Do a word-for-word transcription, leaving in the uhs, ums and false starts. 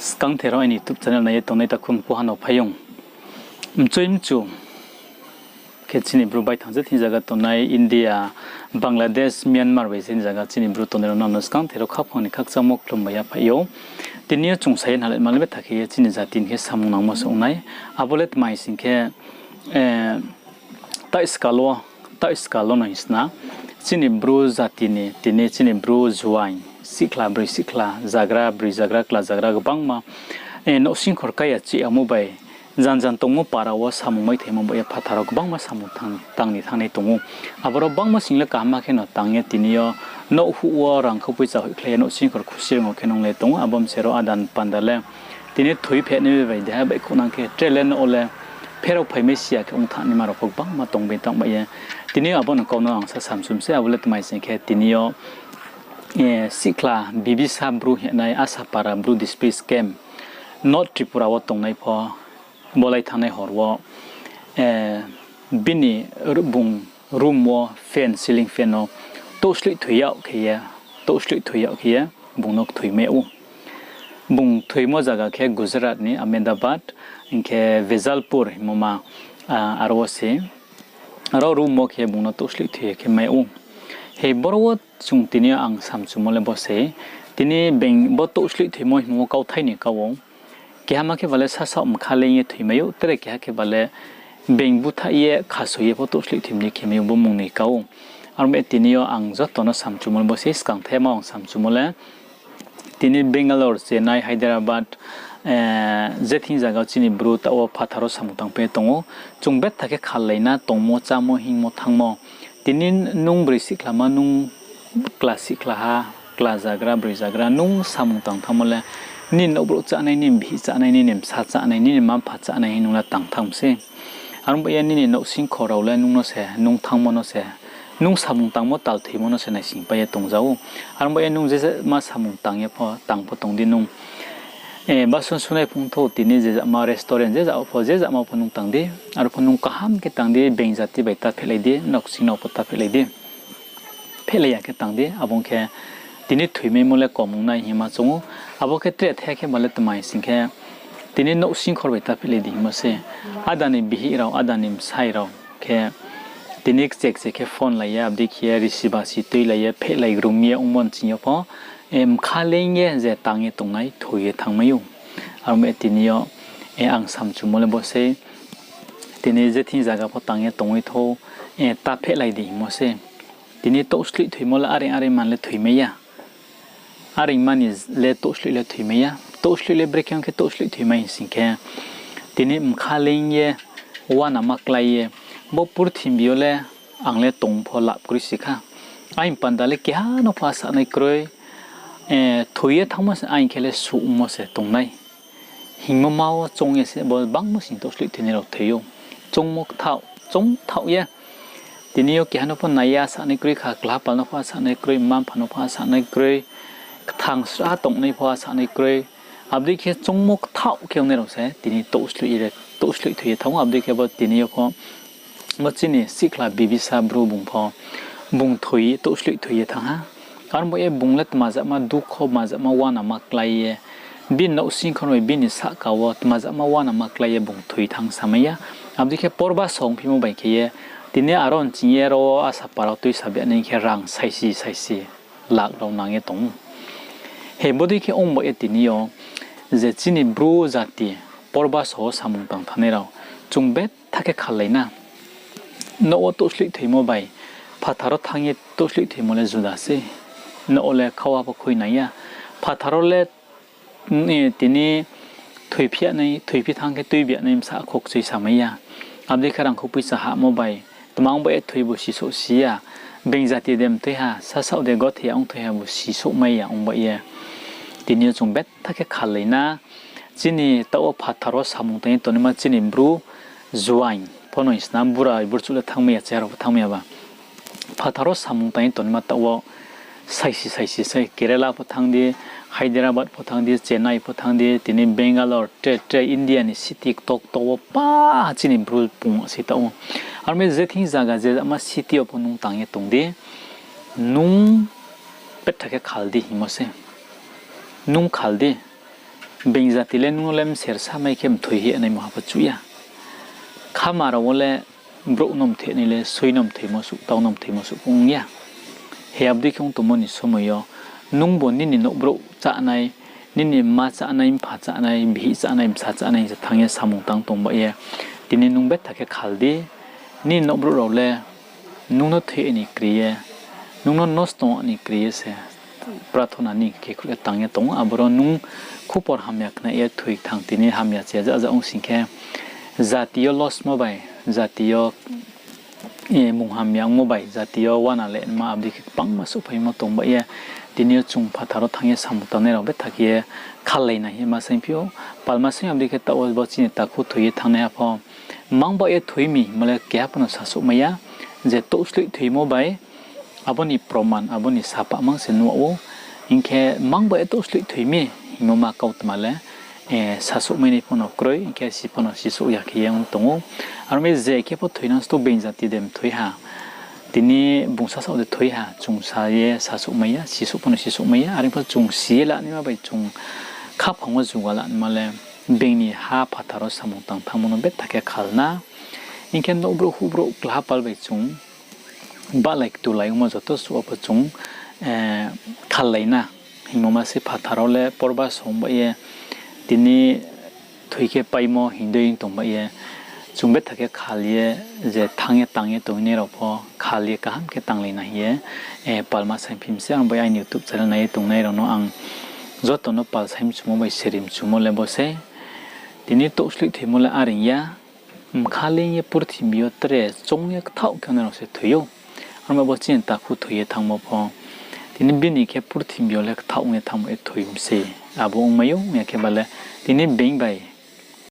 Skangthe rao aini YouTube channel nai ye tongnai takhu mkuha no phaiyong. Mchoi mchu khe chini Bru baithang je thing zaga tongnai India, Bangladesh, Myanmar bai je thing zaga chini Bru tongnai rao nang no skangthe rao khaphang ni khakchangmo khlum bai ya phaih ou. Tini yo chung sa ye nalai ma le betha khe ye chini jati ni khe samung nangmo se ong nai. Abo le tma hing sing khe, taihskal wo, taihskal wo no hing sna, chini Bru jati ni, tini chini Bru juaing, sihkhla broi sihkhla, zagra broi zagra, kla zagra gbangma, nouhsingkhor kaiya chih yamo bai, janjan tongmo para wo samung maithaimo bai ye phathar wo gbangma samung tang ni thanngnai tong ou. Aboro gbangma sing le kaham khe no tang ye tini yo nouh huh wo rangkhou poicha hoihkhlai ye nouhsingkhor khusi rung wo khe nung le tong ou, abo mse ro adan panda le. Tini thoi phehnai bai deha baihkhouhnang khe tre le nouh wo le pherao phaimai si ya khe ong thanngnaima rao pho gbangma tong bai tang bai ye. Tini yo abo no kau no ang sa samchum se, abo le tma hing sing khe tini yo, sihkhla Bibisa Bru hingnai Asapara Bru displaced camp, North Tripura wo tongnai pho, bolai thanngnai hor wo, bini bung room wo fan, ceiling fan no touhsloih thoi yag khe ye, touhsloih thoi yag khe ye, bung no kthoi mai ou. Bung thoimo zaga khe Gujarat ni Ahmedabad, hing khe Vejalpur hingmo ma, aro wo se, aro room wo khe bung no touhsloih thoi ye khe mai ou. He boro wo chung tini yo ang samchumo le bo se, tini being bo touhsloih thoimo hingmo kauthai ni kau ou. Keha ma khe ba le sasaoh mkha leing ye thoimai ou, tre keha khe ba le being búthaih ye khasoi ye pho touhsloih thoi ni khe mai ou bo mung ni kau ou. Aro bai ye tini yo ang joto no samchumo le bo se, skangthe ma ang samchumo le. Tini Bangalore, Chennai, Hyderabad, je thing zaga wo chini Bru taoh wo phathar wo samung tangpai ye tong ou. Chung betha khe khallai na tongmo, chámo, hingmo, thanngmo. Tini nung broi sihkhlama, nung kla sihkhlaha, kla zagra, broi zagra, nung samung tang thanngmo le, nini nouhbrouh chánai, nini bihih chánai, nini bsa chánai, nini mma-mpha chánai hing nung le tang thanng se. Aro bai ye nini nouhsingkhor rao le nung no se, nung thanngmo no se, nung samung tangmo tal thoimo no se naisingpai ye tongza ou. Aro bai ye nung je ma samung tang ye pho, tang pho tong di nung. Bason sunai phung thou, tini je jama restaurant, je jama pho, je jama pho nung tang di. Aro pho nung kaham khe tang di, being jati bai ta phehlai di, nouhsing no pho ta phehlai di. Phehlai ya khe tang di, abo ong khe tini thoimaimo le kom ong nai hing ye ma choung ou. Abo khe tre thai khe ba le tma hing sing khe, tini nouhsingkhor bai ta phehlai di hingmo se. Ada ni bihih rao, ada ni bsai rao khe tini kche kche khe phone lai ye, abo dei khe risi basi tuilai ye, phehlai grum ye ongmo nching yo pho, mkha leing ye je tang ye tongnai thoi ye thanngmai ou. Aro bai ye tini yo, ang samchumo le bo sei, tini je thing zaga pho tang ye tongwi thou, ta phehlai di hingmo se. Tini touhsloih thoimo le areing areing man le thoimai ya. Areing mani le touhsloih le thoimai ya. Touhsloih le brekhe ong khe touhsloih thoimai hing sing khe, tini mkha leing ye, uanama klái ye, bo purthimbi yo le ang le tong pho lap kroi si kha. Aini panda le keha no pho asanai kroi, thoi ye thanngmo se aini khe le suh ongmo se tongnai. Hingmo ma wo choung ye se bo bangmo sing touhsloih thoinai rao thoi ou. Choungmo kthaoh, choung thaoh ye. Tini yo keha no pho nai ye asanai kroi kha, klapal no pho asanai kroi, mma-mpha no pho asanai kroi, kthang sra tongnai pho asanai kroi. Abo dei khe choungmo kthaoh khe ongnai rao se tini touhsloih thoi ye thanng ou, abo dei khe bo tini yo pho bo chini sihkhla Bibisa Bru bung pho, bung thoi, touhsloih thoi ye thanng ha. Aro bo ye bung le tmajama dukho, tmajama uanama klái ye, bini nouhsingkhor bai bini sahka wo tmajama uanama klái ye bung thoi thanng samai ya. Abo dei khe porba songphimo bai khe ye, tini aro nching ye ro wo Asapara wo tuisa bianai khe rang saisi saisi lakh rao nang ye tong ou. He bodei khe ong ba ye tini yo je chini Bru jati porba so wo samung tang thanngnai rao, chung betha khe khallai na. Nouh wo touhsloih thoimo bai phathar wo thanng ye touhsloih thoimo le juda sei. Nouh wo le khaoh pho khui nai ya. Phathar wo le tini thoiphi thanng khe tuibi nai bsa khokchui samai ya. Abo dei khe rangkhou poicha hahmo bai tma ong ba ye thoi bo sisouh si ya. Being jati de mthoi ha, sasaoh de gothe ya ongthoi ha bo sisouh mai ya ong ba ye. Tini yo chung betha khe khallai na. Chini taoh wo phathar wo samung tang ye tongnaima chini Bru juaing pho no hing sna, bura burchuh le thanngmai ya, chehara pho thanngmai ya ba. Phathar wo samung tang ye tongnaima taoh wo saisi saisi se Kerala pho thanng di, Hyderabad pho thanng di, Chennai pho thanng di, tini Bangalore, tre tre India ni city kto kto wo pa chini Bru pung sei taoh ou. Aro mi je thing zaga je ama city yo pho nung tang ye tong di, nung betha khe khal di hingmo se. Nung khal di. Being jati le nung no le mser sa mai khe mthoi hih naimo ha pho chuh ya. Khama rao wo le brouh no mthoi nai le soi no mthoimo suh, tau no mthoimo suh pho ong ya. He abo dei khe ong tongmo ni somoi yo nungbu nini nouhbrouh chánai, nini mma chánai, mpha chánai, bihih chánai, bsa chánai hing se thanng ye samung tang tong ba ye. Tini nung betha khe khal di, nini nouhbrouh rao le nung no thoi ni kri ye, nung no nosto ni kri ye se prathona ni khe khruh ye tang ye tong ou. Aboro nung khupor hamya khna ye thoi thanng, tini hamya che ja ja ong sing khe, jati yo losmo bai, jati yo mung hamya ongmo bai, jati yo uana le ma abo dei khe gbangma souhphaimo tong ba ye. Tini yo chung phathar wo thanng ye samung tangnai rao betha khe ye khallai na hing ye ma saingphi ou. Palma saing abo dei khe taoh wo bo chini takhu thoi ye thanngnaiha pho, mang ba ye thoi mi hingmo le keha pho no sasouh mai ya, je touhsloih thoimo bai, abo ni proman, abo ni sapah mang se nuh ou. Hing khe mang ba ye touhsloih thoi mi hingmo ma kautma le, sasouh mai nai pho no kroi, hing khe si pho no sisouh ya khe ye ong tong ou. Aro mi je khe pho thoi nang sto being jati de mthoi ha, tini bung sasaoh de thoi ha, chung sa ye sasouh mai ya, sisouh pho no sisouh mai ya, are pho chung si ye lanaima bai chung khaphang wo juga lanaima le, being ni ha phathar wo samung tang thanngmo no betha khe khal na. Hing khe nouhbrouh houhbrouh klaha pal bai chung bahlai ktulai ongmo joto suh wo pho chung khallai na. Hingmo ma se phathar wo le porba song ba ye, tini thoi khe paimo hing dei tong ba ye, chung betha khe khal ye, je thanng ye tang ye tongnai rao pho khal ye kaham khe tanglai na hing ye, palma saingphi mi se. Ang bai aini YouTube channel nai ye tongnai rao no ang joto no pal saing mchumo bai seri mchumo le bo se. Tini touhsloih thoimo le areing ya, mkha leing ye purthimbi yo tre choung ye kthaoh khe ongnai rao se thoi ou. Aro ma bo chini takhu thoi ye thanngmo pho, tini bini khe purthimbi yo le kthaoh ong ye thanngmo ye thoi mi se. Abo ongmai ou, ong ya khe ba le tini being bai